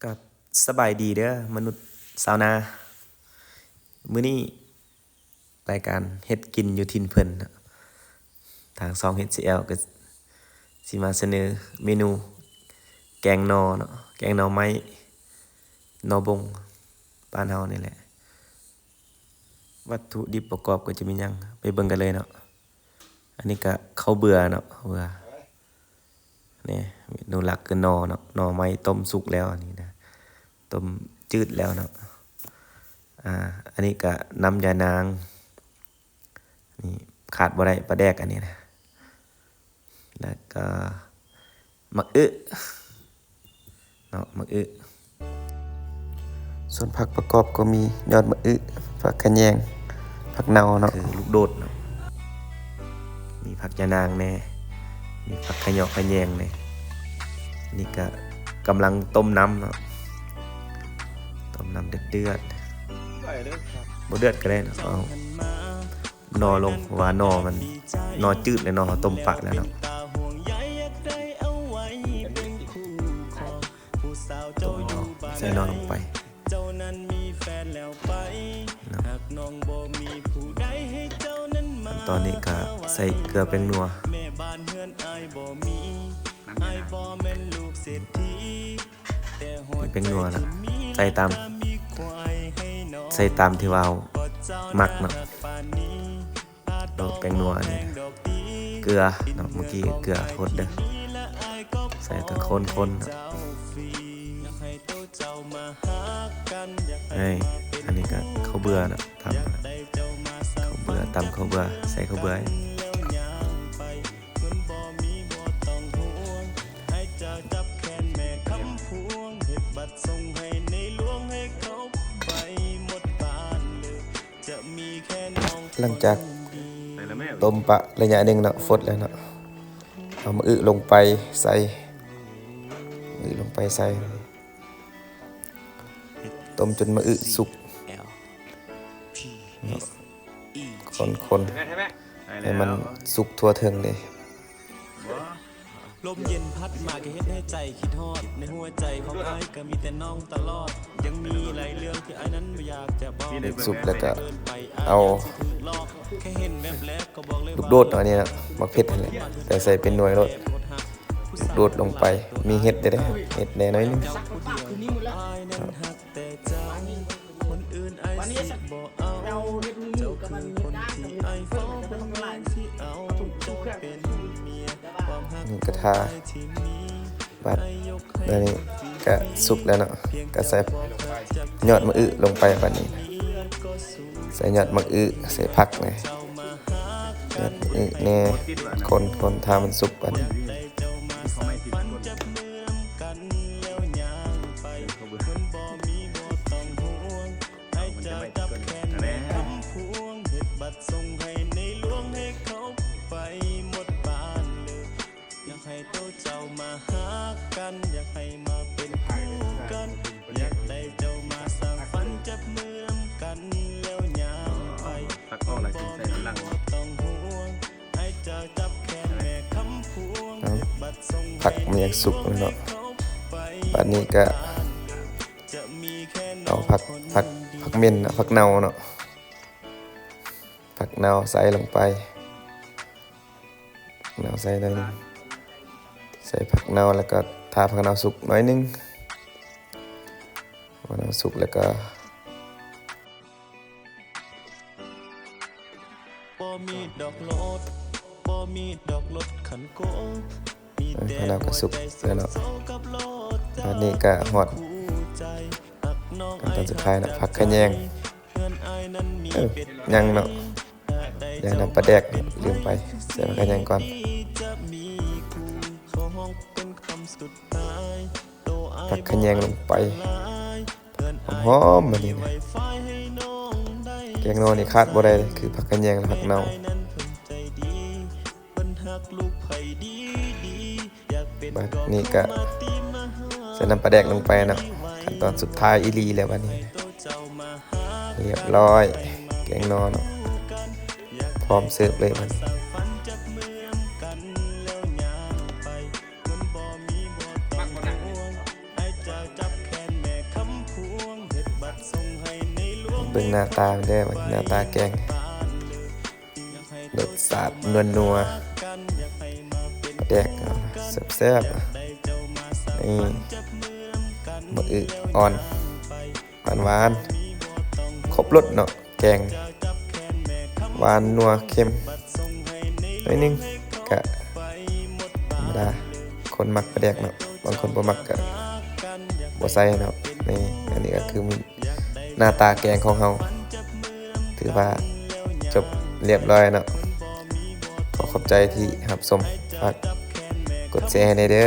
ຄັບ ສະບາຍດີເດີມະນຸດຊາວນາ. ມື້ນີ້ລາຍການເຮັດກິນຢູ່ຖິ່ນເພິ່ນເນາະ ທາງຊ່ອງ ເອັດຊີແອລ ກໍຊິມາສະເໜີເມນູແກງໜໍ່ເນາະ, ແກງໜໍ່ໄມ້ ໜໍ່ບົງ ບ້ານເຮົານີ້ແຫຼະ. ວັດຖຸດິບປະກອບກໍຈະມີຫຍັງ ໄປເບິ່ງກັນເລີຍເນາະ. ອັນນີ້ກະເຂົ້າເບືອເນາະ ເບືອ ນີ້ເມນູຫຼັກຄືໜໍ່ເນາະ, ໜໍ່ໄມ້ຕົ້ມສຸກແລ້ວ ອັນນີ້ນະ ຕົ້ມຈືດແລ້ວເນາະ. ອາ ອັນນີ້ກະນ້ຳຢານາງ ນີ້ຂາດບໍ່ໄດ້ ປາແດກອັນນີ້ນະ. ແລ້ວກໍໝາກອຶເນາະ ໝາກອຶ. ສ່ວນຜັກປະກອບກໍມີຍອດໝາກອຶ, ຜັກຂະແຍງ, ຜັກເນົ່າເນາະ ຄືລູກໂດດເນາະ, ມີຜັກຢານາງແດ່ ມີຜັກຂະເຍາະຂະແຍງແດ່. ນີ້ກະກຳລັງຕົ້ມນ້ຳເນາະ ຕົ້ມນ້ຳເດືອດໆ ບໍ່ເດືອດກໍໄດ້ເນາະ ເອົາ ໜໍ່ລົງ ເພາະວ່າໜໍ່ມັນ ໜໍ່ຈືດແລ້ວເນາະ ເຮົາຕົ້ມປະແລ້ວເນາະ. ຕົ້ມໜໍ່ ໃສ່ໜໍ່ລົງໄປເນາະ. ຕອນນີ້ກະໃສ່ເກືອແປ້ງນົວ ແປ້ງນົວນະ ໃສ່ຕາມ ໃສ່ຕາມທີ່ວ່າເຮົາມັກເນາະ. ໂດດແປ້ງນົວນີ້ ເກືອເນາະ ເມື່ອກີ້ເກືອໂພດເດີ. ໃສ່ກະຄົນໆເນາະ. ເອີຍ ອັນນີ້ກະເຂົ້າເບືອເນາະ ຕຳ ເຂົ້າເບືອ ຕຳເຂົ້າເບືອ ໃສ່ເຂົ້າເບືອ. ຫຼັງຈາກຕົ້ມປະໄລຍະໜຶ່ງເນາະ ຟົດແລ້ວເນາະ ເອົາໝາກອຶລົງໄປໃສ່ ໝາກອຶລົງໄປໃສ່ ຕົ້ມຈົນໝາກອຶສຸກເນາະ. ຄົນໆ ໃຫ້ມັນສຸກທົ່ວເຖິງເດ້. ລົມເຢັນພັດມາກໍເຮັດໃຫ້ໃຈຄິດຮອດ ໃນຫົວໃຈຂອງອ້າຍກໍມີແຕ່ນ້ອງຕະຫຼອດ. ຍັງມີຫຼາຍເລື່ອງທີ່ອ້າຍນັ້ນບໍ່ຢາກຈະບອກ ເຮັດສຸກແລ້ວກໍເອົາລູກໂດດເນາະ ອັນນີ້ເນາະ ໝາກເຜັດຫັ້ນແຫຼະ ແຕ່ໃສ່ເປັນໜ່ວຍໂລດ ລູກໂດດລົງໄປ. ມີເຫັດເດ້ ເຫັດແດ່ໜ້ອຍໜຶ່ງ. ນີ້ກະທາ ບາດນີ້ກະສຸກແລ້ວເນາະ ກະໃສ່ຍອດໝາກອຶລົງໄປ. ບາດນີ້ໃສ່ຍອດໝາກອຶ ໃສ່ຜັກແດ່ ຍອດໝາກອຶແດ່ ຄົນໆ ຖ້າມັນສຸກ. ບາດນີ້ ເອົາ ຜັກມັນຍັງສຸກເນາະ. ບາດນີ້ກະເອົາຜັກ ຜັກ ຜັກເໝັນເນາະ ຜັກເນົ່າເນາະ ຜັກເນົ່າໃສ່ລົງໄປ ເນົ່າໃສ່ໜ້ອຍໜຶ່ງ ໃສ່ຜັກເນົ່າ ແລ້ວກໍຖ້າຜັກເນົ່າສຸກໜ້ອຍໜຶ່ງ ຜັກເນົ່າສຸກແລ້ວກໍ ບໍ່ມີດອກລົດ ບໍ່ມີດອກລົດຄັນໂກ ເອີ ເຮົາກໍສຸກແລ້ວເນາະ. ບາດນີ້ກໍຮອດຂັ້ນຕອນສຸດທ້າຍເນາະ ຜັກຂະແຍງ. ເອີ ຍັງເນາະ ຍັງນ້ຳປາແດກເນາະ ລືມໄປ ໃສ່ຜັກຂະແຍງກ່ອນ. ຜັກຂະແຍງລົງໄປ ຫອມໆ ບາດນີ້ນະ. ແກງໜໍ່ນີ້ຂາດບໍ່ໄດ້ເລີຍ ຄືຜັກຂະແຍງ ແລະ ຜັກເນົ່າ. ບາດນີ້ກະໃສ່ນ້ຳປາແດກລົງໄປເນາະ. ຂັ້ນຕອນສຸດທ້າຍອີ່ຫຼີແລ້ວບາດນີ້ນະ. ຮຽບຮ້ອຍ ແກງໜໍ່ເນາະ ພ້ອມເສີບເລີຍບາດນີ້. ມັກບໍ່ໜັກ ມັກບໍ່ໜັກ ມັກບໍ່ໜັກ ມັກບໍ່ໜັກ. ເບິ່ງໜ້າຕາເດີ ເບິ່ງໜ້າຕາແກງ ລົດຊາດນົວໆ ປາແດກແຊບໆ ນີ້ ໝາກອຶອ່ອນ ຫວານໆ ຄົບລົດເນາະ ແກງ ຫວານນົວເຄັມໜ້ອຍໜຶ່ງ ກະທຳມະດາ ຄົນມັກປາແດກເນາະ ບາງຄົນບໍ່ມັກກະບໍ່ໃສ່ເນາະ. ນີ້ ອັນນີ້ກະຄືໜ້າຕາແກງຂອງເຮົາ ຖືວ່າຈົບລຽບລ້ອຍເນາະ. ຂໍຂອບໃຈທີ່ຮັບຊົມ ຝາກກົດແຊໃຫ້ແດ່ເດີ.